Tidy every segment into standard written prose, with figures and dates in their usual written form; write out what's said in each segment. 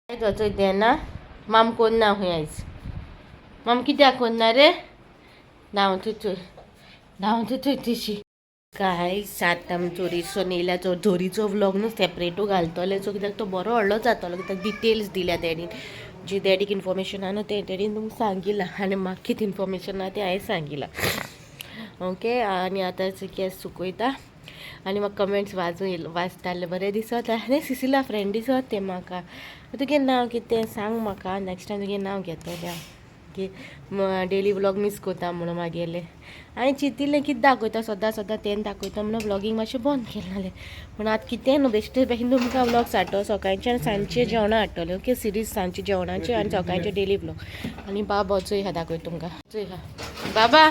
चोय देना माम कोन्ना हुंय आयज. माम कित्याक कोन्ना रे? धांवता चोय, धांवता चोय तशी. काय सात आमी जोरीचो येयल्या. जो जोरीचो व्लॉग न्हू सेपरेटू घालतले, सो कित्याक तो बरो व्हडलो जातलो, कित्याक डिटेल्स दिल्या डॅडीन. जी डॅडीक इन्फॉर्मेशन आहा न्हू तें डॅडीन तुमकां सांगिलां आनी म्हाका कितें इन्फॉर्मेशन आहा तें हांवें सांगिलां. ओके, आनी आतां केंस सुकयता आनी म्हाका कमेंट्स वाजूं येयलो, वाचताले बरें दिसता. आनी सिसिला फ्रेंड दिसत तें म्हाका. तुगे नांव कितें सांग म्हाका, नेक्स्ट टायम तुगे नांव घेतलें हांव. की डेली व्लॉग मीस कोता म्हणून मागेले. हांवें चिंतिल्लें कितें दाखयता सदां सदां तें दाखयता म्हणून व्लॉगींग मातशें बंद केलें. पूण आतां कितें न्हू बेश्टे बेगीन तुमकां व्लॉग्स हाडटलो. सकाळचें आनी सांजचें जेवणां हाडटलें. ओके, सिरीज सांजचे जेवणाचें आनी सकाळचें डेली व्लॉग. आनी बाबा चोय आहा, दाखयता तुमकां. चोय आहा बाबा,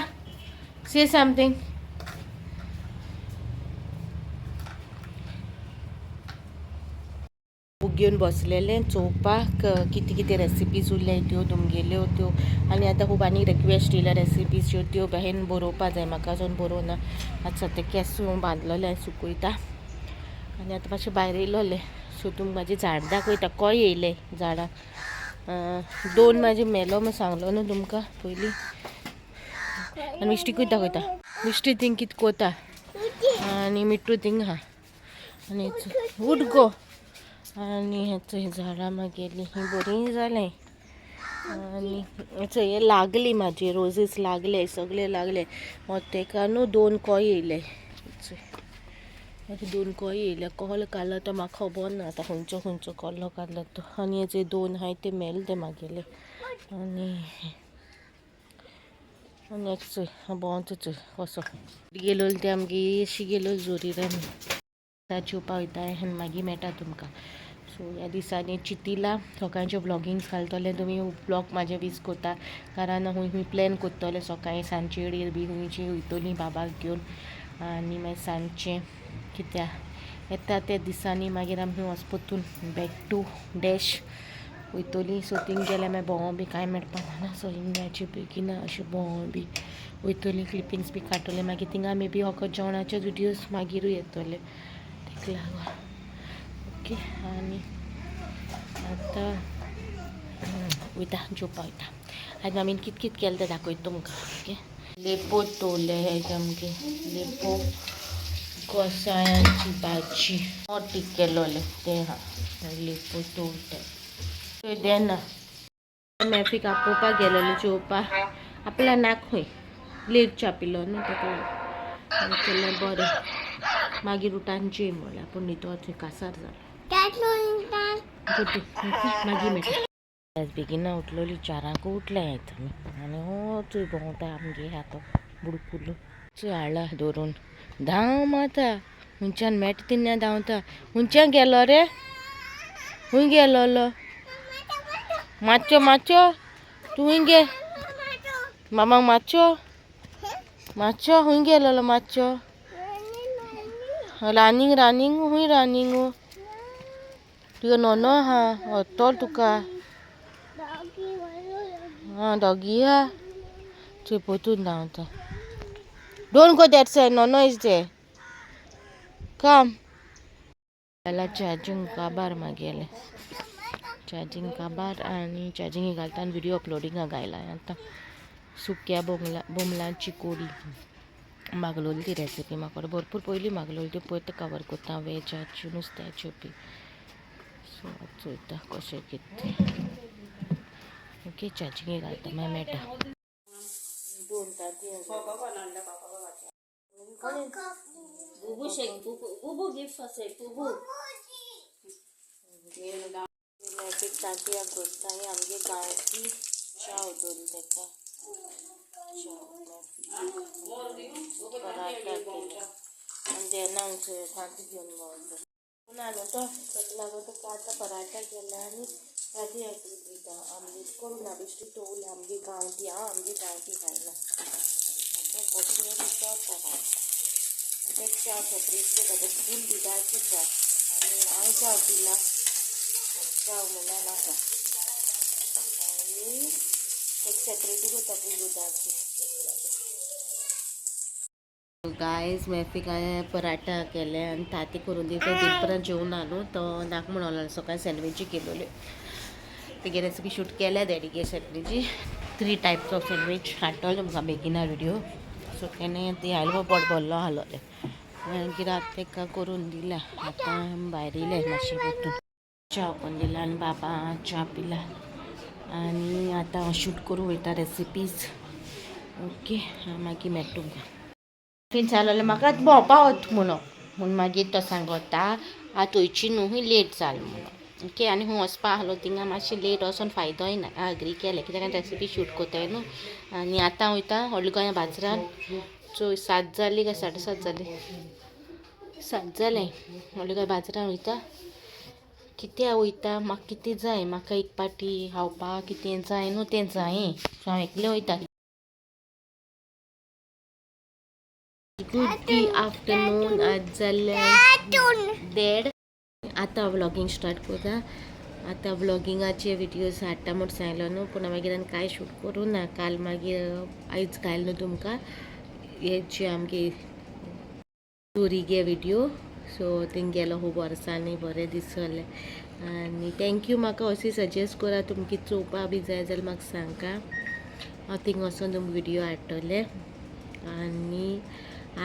से समथींग. बूक घेवन बसलेलें चोवपाक कितें कितें रेसिपीज उरल्या त्यो तुमगेल्यो त्यो. आनी आतां खूब आनी रिक्वेस्ट येयल्या रेसिपीज्यो, त्यो बेगीन बरोवपा जाय म्हाका, अजून बरोवना. आतां सद्या केंस बांदलेले सुकयता आनी आतां मातशें भायर येयलोलें. सो तुमकां म्हाजें झाड दाखयता. कोय येयलें झाडां, दोन म्हाजे मेलो म्हूण सांगलो न्हू तुमकां पयलीं. आनी मिश्टीकूय दाखयता. मिश्टी थिंग कितें कोता आनी मिट्टू थिंग आहा आनी उठ गो. आनी हें झाडां मागेलीं हीं बरीं जालें. आनी चोय हे लागली म्हाजी रोजीस लागले, सगळे लागले. तेका न्हू दोन कोय येयले, दोन कोय येयले. कोलो काडलो तो म्हाका खबर ना आतां खंयचो खंयचो कोलो काडलो तो. आनी हे जे दोन आहाय ते मेले ते मागेले. आनी आनी एक चोय भोंवता चोय कसो गेलोल ते आमगे अशी गेलो जोरीर. आमी जेवपा वयता आनी मागीर मेळटा तुमकां. सो ह्या दिसांनी चिंतिला सकाळचें व्लॉगिंग्स घालतलें. तुमी व्लॉग म्हाजे वीस कोता कारण हूंय हूंय प्लॅन कोत्तोले. सकाळीं सांजचे येडयेर बी हुंयची वयतलीं बाबाक घेवन आनी मागीर सांजचें कित्याक येता त्या दिसांनी मागीर आमी वच परतून बॅक टू डॅश वयतलीं. सो थिंग गेल्यार मागीर भोंवो बी कांय मेळपाक ना. सो हिंगाची बेगीन अशें भोंवो बी वयतलीं, क्लिपिंग्स बी काडटले. मागीर थिंगा मे बी फकत जेवणाचे विडियोज मागीरूय येतले, तेका लागून. ओके, आनी आतां वयता जेवपा वयता. आयज मामीन कित कित केलें तें दाखयता तुमकां. ओके, लेपो दवरले हे आमगे लेपो, गोसायांची भाजी मोटी केलोले तें आहा. लेपो दवरता देना. मॅफीक आपोवपाक गेलोले जेवपाक, आपल्या नाक खंय लेट च्या पिलो न्हू तेका लागून केलें बरें. मागीर उठान जेय म्हणलें, आपूण न्हिदो थंय कासार जालो. मागीर मेळटा. बेगीन उठलोली, 4 उठले आयज आमी. आनी हो चोय भोंवता आमगे आहा तो बुडकुलो. चोय हाडला दवरून, धांव मारता खंयच्यान मेळटा तेन्ना धांवता. खंयच्यान गेलो रे? खंय गेलोलो? मातशो मातशो तूं खंय गे मामाक? मातशो मातशो खंय गेलोलो? मातशो रानींग रानींग खंय रानींग? तुजो नोनो आहा व्हरतलो तुका. आं, डॉगी आहा. चोय परतून धांवता. Don't go that side, Nono is there. Come. जाल्यार चार्जींग काबार मागेलें, चार्जींग काबार आनी चार्जींग घालता आनी व्हिडियो अपलोडिंगाक घायला. आतां सुक्या बोमलांची कोडी मागलोली ती रेसिपी म्हाका भरपूर पयलीं मागलोली ती, पळयता कवर करता वेजाच्यो नुस्त्याच्यो बी. सो आतां चोयता कशें कितें तें. ओके, चार्जींग घालता, मागीर मेळटा. दोन तांती. बुबू शेक, बुबू बुबू गिफ्ट असे बुबू. तांतयां करता. ही आमगे गांवठी चाव दोन तेका पराठा केले आनी तेन्ना आमचे तांती घेवन भोंवता ना न्हू तो, तेका लागून तो आतां पराठा केला आनी तांतयां दिता. आमलेट करूं ना, बेश्टी दवरल्या. आमगे गांवठी आं, आमगे गांवठी खायना. आतां कशें दिसता आतां च्या सेपरेट करता. ते फूल दुदाची च्या आनी हांव च्या पिना. च्या म्हणल्यार नाका. आनी एक सेपरेटू करता फूल दुदाची. गायज, मॅफीक हांवें पराठा केले आनी तांती करून दिता. दिनपरां जेवना न्हू तो, नाका म्हणून. सकाळी सँडविची केलोल्यो. तेगे रेसिपी शूट केल्या डॅडीगे सँडविची. 3 टायप्स ऑफ सँडवीच हाडटलो तुमकां बेगिना व्हिडियो. सो तेणें ती आयलो पोट भरलो आहलोलें. मागीर आतां तेका करून दिला. आतां भायर येयले मातशें परतून च्या करून दिला आनी बाबा च्या पिला आनी आतां हांव शूट करूं वयता रेसिपीज. ओके, मागीर मेळटा तुमकां. फिन जालोलें म्हाका भोंवपा वत म्हणून म्हूण मागीर तो सांगता आतां वयची न्हू, लेट जाल म्हणून. ओके, आनी खूंय वचपा आहलो थिंगा मातशें लेट वचोन फायदोय ना. अग्री केलें कित्याक रेसिपी शूट कोत्ताय न्हू. आनी आतां वयता व्हडल्या गोंया बाजारान. चोय 7 जालीं काय 7:30 जालीं, 7 जालें. व्हडल्या गोंय बाजारान वयता. कित्याक वयता, म्हाका कितें जाय, म्हाका एक पाटी खावपाक कितें जाय न्हू तें जाय. सो हांव एकलें वयता. गुड आफ्टरनून, आज जाल्लें 1:30. आतां व्लॉगींग स्टार्ट करता. आतां व्लॉगिंगाचे व्हिडियोज हाडटा म्हूण सांगलो न्हू, पूण मागीर आनी कांय शूट करूं ना काल. मागीर आयज घायल न्हू तुमकां हेची आमगे गे व्हिडियो. सो थिंग गेलो खूब वर्सांनी, बरें दिसलें. आनी thank you, म्हाका अशें सजेस्ट करा, तुमकां चोवपा बी जाय जाल्यार म्हाका सांगा, हांव थिंग वचोन तुमकां व्हिडियो हाडटलें. आनी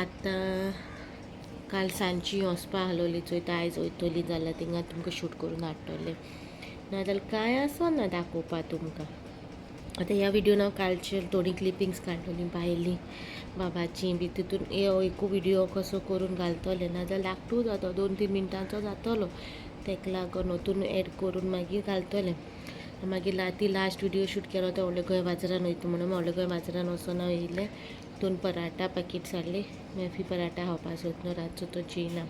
आतां काल सांजची वचपा आहलोली, चोयता आयज वयतली जाल्यार थिंगा तुमकां शूट करून हाडटलें, नाजाल्यार कांय आसना दाखोवपा तुमकां. आतां ह्या व्हिडियोन हांव कालचे थोडीं क्लिपिंग्स काडलोलीं भायलीं बाबाचीं बी, तितून एकू व्हिडियो कसो करून घालतलें, नाजाल्यार धाकटू जातो, 2-3 मिनटांचो जातलो. तेका लागून वतून एड करून मागीर घालतलें. मागीर ती लास्ट व्हिडियो शूट केलो तो व्हडले गोंय बाजारान वयता म्हणून. व्हडले गोंय बाजारान वचोन हांव येयलें, 2 पराठा पॅकेट्स हाडली. मेफी पराठा खावपा सोदना न्हू, रातचो तो जेयना.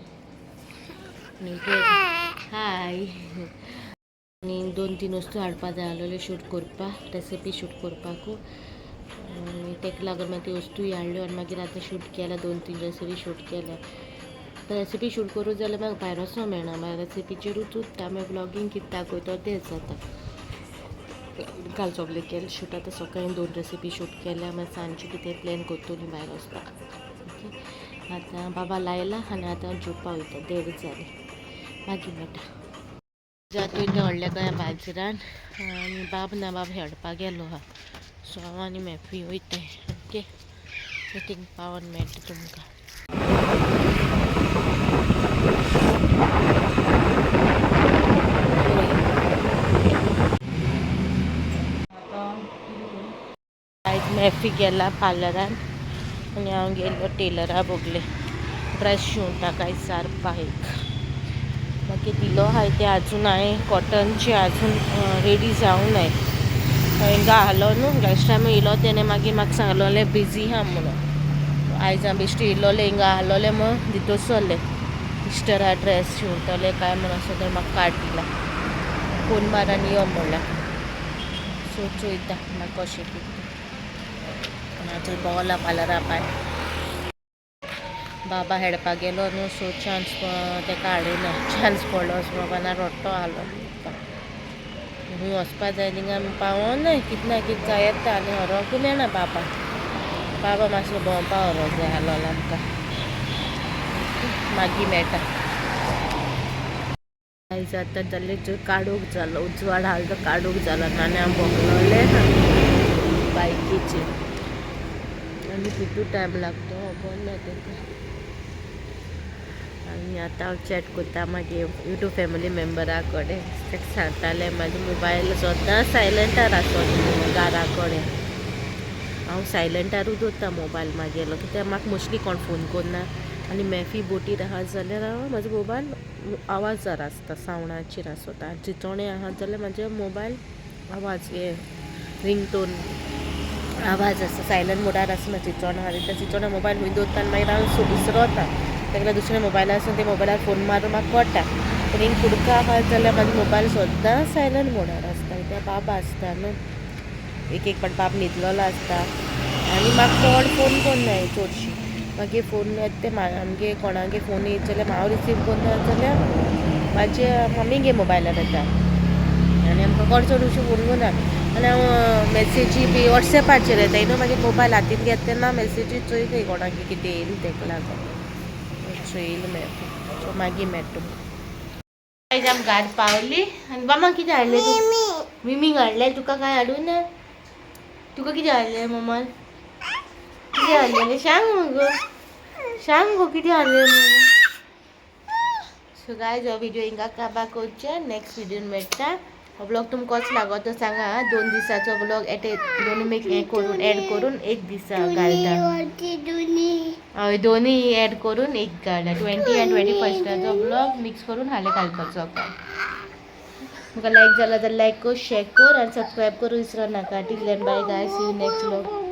हाय, आनी 2-3 वस्तू हाडपा जाय आहलोल्यो शूट करपाक, रेसिपी शूट करपाकू. आनी तेका लागून मागीर त्यो वस्तूय हाडल्यो आनी मागीर आतां शूट केल्या, 2-3 रेसिपी शूट केल्या. रेसिपी शूट करूं जाल्यार म्हाका भायर वचोंक मेळना, मागीर रेसिपीचेरूच उरता. मागीर व्लॉगींग कितें दाखयतो तेंच जाता. काल सगळें केलें शूट, आतां सकाळीं 2 रेसिपी शूट केल्या. मागीर सांजची कितें प्लॅन करतली भायर वचपाक. ओके, आतां बाबा लायला आनी आतां जेवपा वयता. 1:30 जालें, मागीर मेळटा. जातूय तें व्हडल्या गोंया बाजारान आनी बाब ना, बाब हेडपाक गेलो आहा. सो हांव आनी मेफी वयताय. ओके, थिंग पावोन मेळटा तुमकां. आयज मेफी गेला पार्लरान आनी हांव गेलो टेलरा बोगले ड्रेस शिंवता काय सारपा. एक मागीर दिलो आहाय ते अजून हांवें कॉटनचे अजून रेडी जावं नाय. हिंगा आहलो न्हू लास्ट टायम येयलो तेणें, मागीर म्हाका सांगलोलें बिजी आहा म्हणून. आयज हांव बेश्टे येयलोलें, हिंगा आहलोलें म्हूण भितर सरलें. इस्टरा ड्रेस शिंवतले काय म्हूण असो तर म्हाका कार्ड दिला, फोन मार आनी यो म्हणला. सो चोयता म्हाका कशें कितें. थंय भोंवला पार्लरा पाय. बाबा हेडपाक गेलो न्हू, सो चान्स तेका हाडूना, चान्स पडलो असो बाबा ना रडटो आहलो. खंय वचपा जाय थिंगा पावना, कितें ना कितें जाय येता आनी व्हरोंकूय मेळना. बाबा बाबा मातसो भोंवपा व्हरोंक जाय आहलोलो आमकां. मागीर मेळटा. आयज आतां जालें काडूंक जालो, उजवाड आहा तो काडूंक जालो आनी हांव भोंवलोलें बायकीचेर आनी कितू टायम लागतो खबर ना तेका. आनी आतां हांव चॅट करता मागीर यूट्यूब फॅमिली मेंबरा कडेन. ताका सांगतालें म्हाजो मोबायल सद्दां सायलंटार आसता घरा कडेन. हांव सायलंटारूच दवरता मोबायल म्हागेलो, कित्याक म्हाका मोस्टली कोण फोन करना आनी मेफी बोटीर आहा जाल्यार हांव म्हाजो मोबायल आवाजार आसता, सावंडाचेर आसता. चिंचोणे आहा जाल्यार म्हाजो मोबायल आवाज हे रिंगटोन आवाज आसता, सायलंट मोडार आसना चिंचोणा आहा. त्या चिंचोणा मोबायल खूंय दवरता आनी मागीर हांव विसरोता. ताका लागून दुसऱ्या मोबायलार आसून ते मोबायलार फोन मारून म्हाका कळटा. पूण हिंग कुडका आहा जाल्यार म्हाजो मोबायल सद्दां सायलंट मोडार आसता, कित्याक बाबा आसता न्हू. एक एक पाट बाब न्हिदलेलो आसता आनी म्हाका कोण फोन करनाय चडशी. मागीर फोन येता ते आमगे कोणागे फोन येयत जाल्यार हांव रिसीव करना जाल्यार म्हाजे मम्मीगे मोबायलार येता आनी आमकां कोण चड अशें फोन करना. आनी हांव मॅसेजी बी वॉट्सॅपाचेर येता न्हू, मागीर मोबायल हातीन घेता तेन्ना मॅसेजी चोयता कोणागे कितें येयलें, तेका लागून चोयलें मेळटा. सो मागीर मेळटा तुमकां. गायज, आमी घार पावली आनी मामा कितें हाडलें तूं? मिमींग हाडलें तुका? कांय हाडूं ना तुका? कितें हाडलें ममान? कितें हाडलें सांग मगो, सांग गो, कितें हाडलें ममा? सो गायज, हो व्हिडिओ हिंगा काबार करचे. नेक्स्ट व्हिडिओन मेळटा. हो ब्लॉग तुमकां कसो लागो तो सांगा. 2 दिसाचो ब्लॉग एट दोनूय मेक हें करून एड करून एक दिसा घालता. हय, दोनूय एड करून एक घालता. 20 आनी 21टाचो ब्लॉग मिक्स करून हाले घालपाचो काय. तुमकां लायक जाला जाल्यार लायक कर, शेअर कर आनी सबस्क्रायब करूं विसरो नाका. Till then, bye guys, see you next vlog.